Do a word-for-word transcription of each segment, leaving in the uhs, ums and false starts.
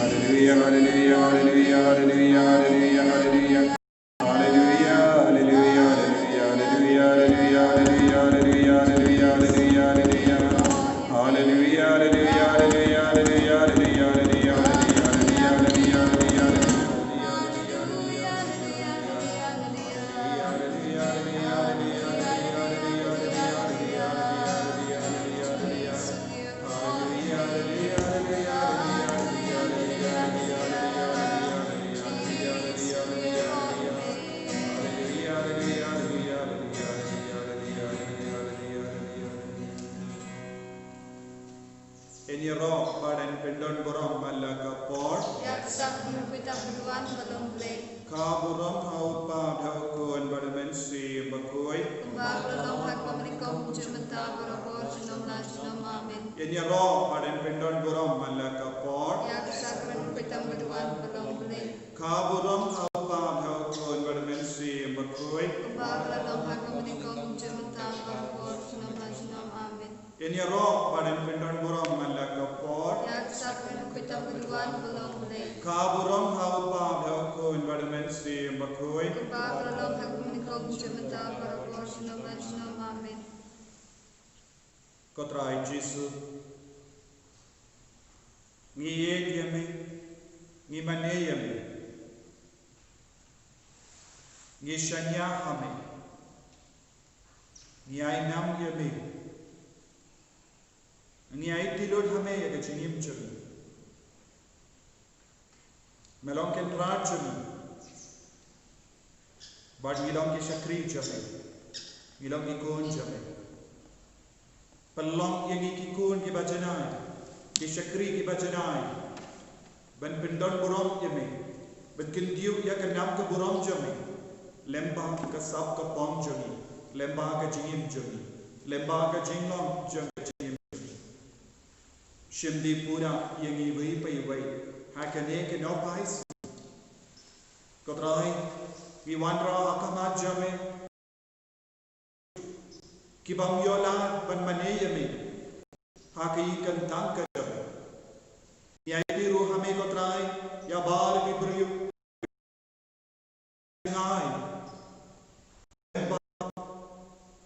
Hallelujah, hallelujah, hallelujah, hallelujah, hallelujah, hallelujah. Hallelujah, hallelujah, hallelujah, hallelujah, hallelujah, hallelujah, hallelujah, hallelujah, hallelujah. Hallelujah, hallelujah, hallelujah, hallelujah, hallelujah, hallelujah, hallelujah, hallelujah, hallelujah, hallelujah. Yn ïaroh bad yn pyndon burom man la ka por. Ïa ka sak mynpita bad wan ba long Blei. Ka burom ha u Kpa bad ha u Khun bad ha u Mynsiem Bakhuid. Kumba ka la long ha kaba nyngkong, mynta, barabor, junom la junom. Amen. Yn ïaroh bad yn pyndon burom man la ka por. Ïa ka sak mynpita bad wan ba long Blei. Ka burom ha u Kpa bad ha u Khun bad ha u Mynsiem Bakhuid. Kumba ka la long ha kaba nyngkong, mynta, barabor, junom la junom. Amen. Yn ïaroh bad yn pyndon burom man la ka por. Ïa ka sak mynpita bad wan ba long Blei. Ka burom ha u Kpa bad ha u Khun bad ha u Mynsiem Bakhuid. Kumba ka la long ha kaba nyngkong, mynta, barabor, junom la junom. Amen. Ko Trai Jisu, ngi ïeit ïa me, ngi mane ïa me, ngi shaniah ha me, ngi ai nam ïa me, ngi aiti lut ha me ïa ka jingim jong ngi. Me long Kynrad jong ngi, bad ngi long ki shakri jong me, ngi long ki khun jong me. Pynlong ïa ngi ki khun kiba janai, ki shakri kiba janai, ban pyndon burom ïa me, ban kyntiew ïa ka nam ka burom jong me lyngba ka sap ka pom jong ngi, lyngba ka jingim jong ngi, lyngba ka jinglong jong ka jingim jong ngi. Shim dih pura ïa ngi iwei pa iwei ha kane ka nongpynim. Ko Trai, ngi wanrah ha khmat jong me, ki bym ïoh lad ban mane ïa me ha ka ïing ka tang ka jong me. Ngi aiti ruh ha me, ko Trai, ïa baroh ki briew. Ngai,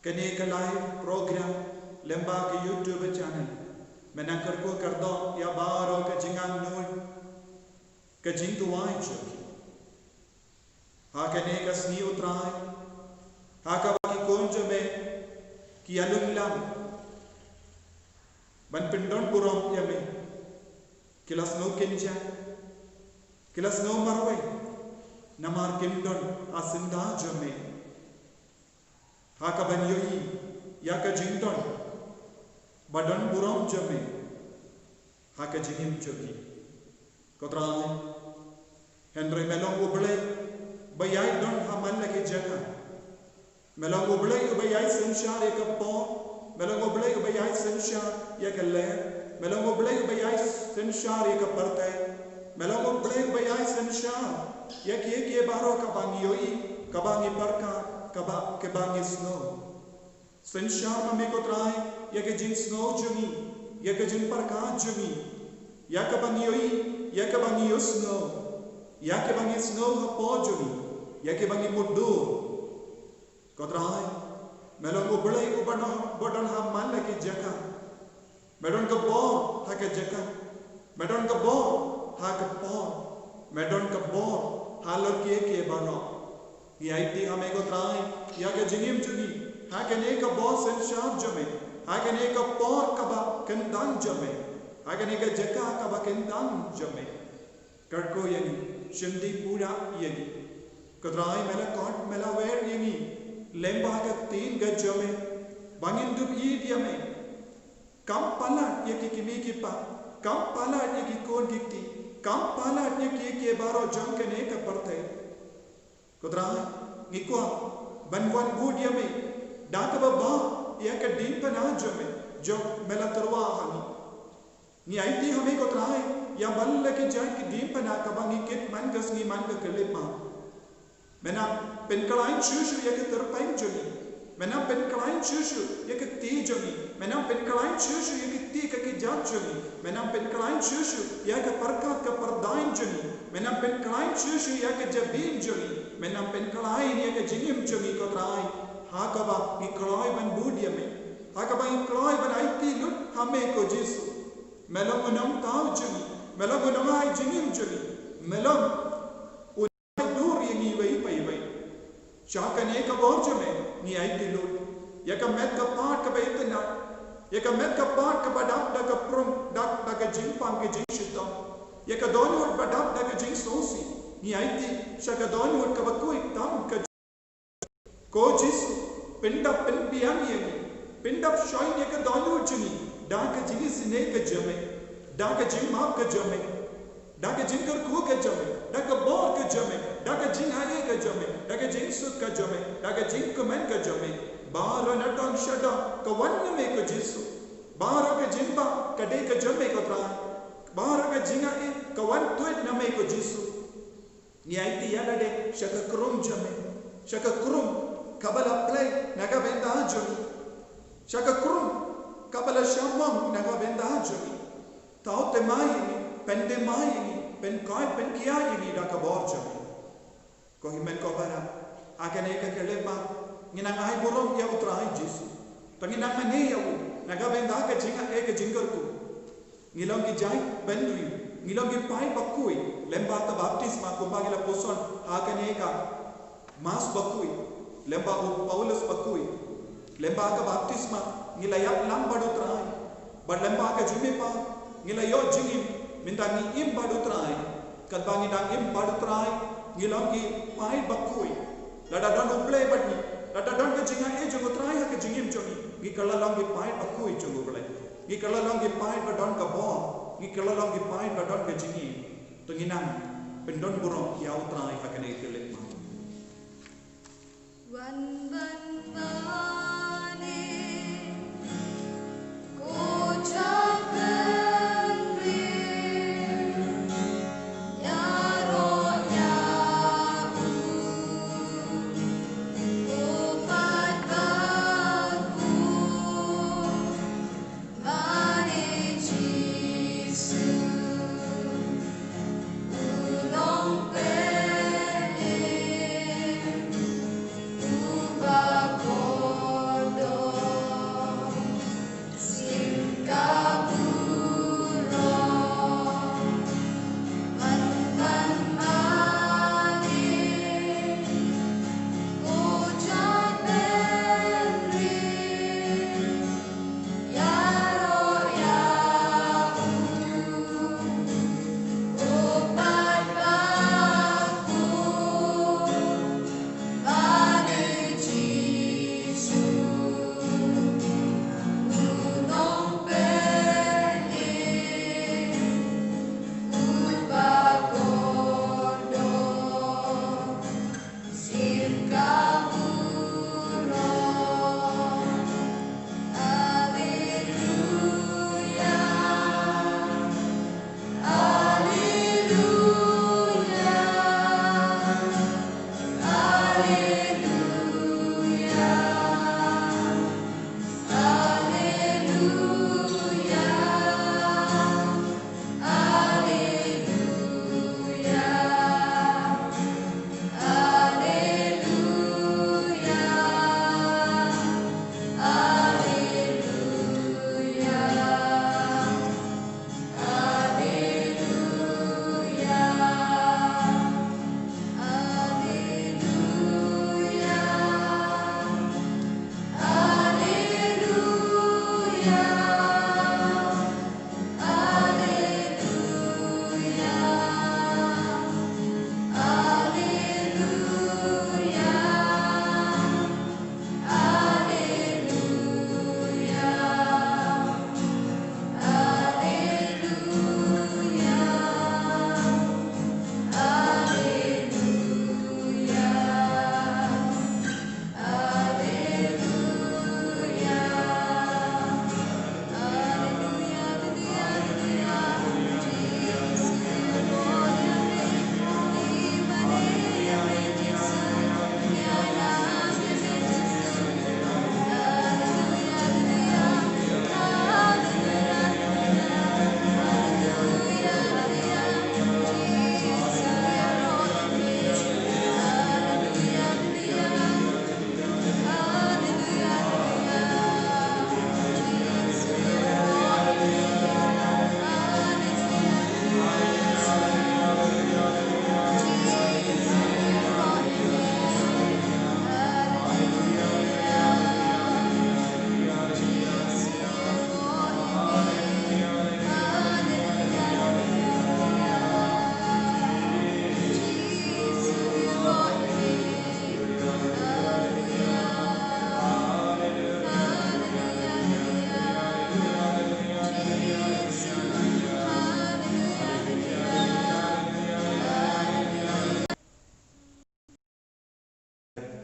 kane ka live program lyngba ka YouTube channel, me nang kyrkhu kyrdoh ïa baroh ka jingangnud, ka jingduwai jong ki ha kane ka sngi, ko Trai, ha kaba ki khun jong me ki ïalum lang ban pyndon burom ïa me. Ki la sngew kynjah, ki la sngew marwei, namar kim don ha syndah jong me ha kaban ïohi ïa ka jingdon ba don burom jong me ha ka jingim jong ki. Ko Trai, hynrei me long U Blei ba ïai don ha man la ki jaka. Me long U Blei uba ïai synshar ïa ka por. Me long U Blei uba ïai synshar ïa ka lyer. Me long U Blei uba ïai synshar ïa ka pyrthei. Me long U Blei uba ïai synshar ïa kiei kiei baroh kaba ngi ïohi, kaba ngi pyrkhat, kaba, kaba ngi sngew. Synshar ma me, ko Trai, ïa ka jingsngew jong ngi, ïa ka jingpyrkhat jong ngi, ïa kaba ngi ïohi, ïa kaba ngi ïohsngew, ïa kaba ngi sngew hapoh jong ngi, ïa kaba ngi mutdur. Ko Trai, me long U Blei uba don, ba don ha man la ki jaka. Me don ka bor ha ka jaka. Me don ka bor ha ka por. Me don ka bor halor kiei kiei baroh. Ngi aiti ha me, ko Trai, ïa ka jingim jong ngi ha kane ka bor synshar jong me, ha kane ka por kaba kyntang jong me, ha kane ka jaka kaba kyntang jong me. Kyrkhu ïa ngi, shim dih pura ïa ngi. Ko Trai, me la khot, me la wer ïa ngi lyngba ka ktien ka jong me, ba ngin dup ïeit ïa me. Kam palat ïa ki kmie ki kpa, kam palat ïa ki khun ki kti, kam palat ïa kiei kiei baroh jong kane ka pyrthei. Ko Trai, ngi kwah ban wan bud ïa me da kaba bha ïa ka diengphna jong me, jong me la tyrwa ha ngi. Ngi aiti ha me ko Trai ïa baroh ki jait ki diengphna kaba ngi kit man ka sngi man ka khyllipmat. Me nang pynkhlaiñ shuh shuh ïa ka tyrpeng jong ngi. Me nang pynkhlaiñ shuh shuh ïa ka kti jong ngi. Me nang pynkhlaiñ shuh shuh ïa ka kti ka kjat jong ngi. Me nang pynkhlaiñ shuh shuh ïa ka pyrkhat ka pyrthei jong ngi. Me nang pynkhlaiñ shuh shuh ïa ka jabieng jong ngi. Me nang pynkhlaiñ ïa ka jingim jong ngi ko Trai. Ha kaba ngi kloi ban bud ïa me. Ha kaba ngi kloi ban aiti lut ha me ko Jisu. Me long u nongthaw jong ngi. Me long u nongai jingim jong ngi. Me long u nongdur ïa ngi iwei pa iwei. Sha kane ka bor jong me ngi aiti lut ïa ka met ka phad kaba itynnad, ïa ka met ka phad kaba dap da ka prum, dap da ka jingpang ka jingshitom, ïa ka dohnud ba dap da ka jingsngewsih. Ngi aiti sha ka dohnud kaba khuid tam ka Ko Jisu, pyndap pynbiang ïa ngi, pyndap shoi ïa ka dohnud jong ngi da ka jingisynei ka jong me, da ka jingmap ka jong me, da ka jingkyrkhu ka jong me, da ka bor ka jong me, da ka jingai ka jong me, da ka jingsuk ka jong me, da ka jingkmen ka jong me. Baroh na tang sha tang ka wan na me ko Jisu. Baroh ka jingbam ka dei ka jong me ko Trai. Baroh ka jingai ka wan tuid na me ko Jisu. Ngi aiti ïa lade sha ka krum jong me, sha ka krum kaba la plie na ka bynta jong ngi, sha ka krum kaba la shah mong na ka bynta jong ngi. Thaw thymmai ïa ngi, pynthymmai ïa ngi, pynkoit pynkhia ïa ngi da ka bor jong me. Ko hynmen ko para, ha kane ka khyllipmat ngi nang ai burom ïa u Trai Jisu. To ngi nang mane ïa u na ka bynta ka jingai ka jingkyrkhu. Ngi long ki jait bynriew, ngi long ki paid bakhuid lyngba ka baptisma kumba ngi la pyrshang ha kane ka Mass bakhuid lyngba u Paulus bakhuid. Lyngba ka baptisma ngi la ïap lang bad u Trai, bad lyngba ka jingmihpat ngi la ïoh jingim. Mynta ngi im bad u Trai. Katba ngi dang im bad u Trai ngi long ki paid bakhuid. Lada don U Blei bad ngi, lada don ka jingai jong u Trai ha ka jingim jong ngi, ngi kylla long ki paid bakhuid jong U Blei. Ngi kylla long ki paid ba don ka bor, ngi kylla long ki paid ba don ka jingim. To ngi nang pyndon burom ïa u Trai ha kane ka khyllipmat. Wan ban ba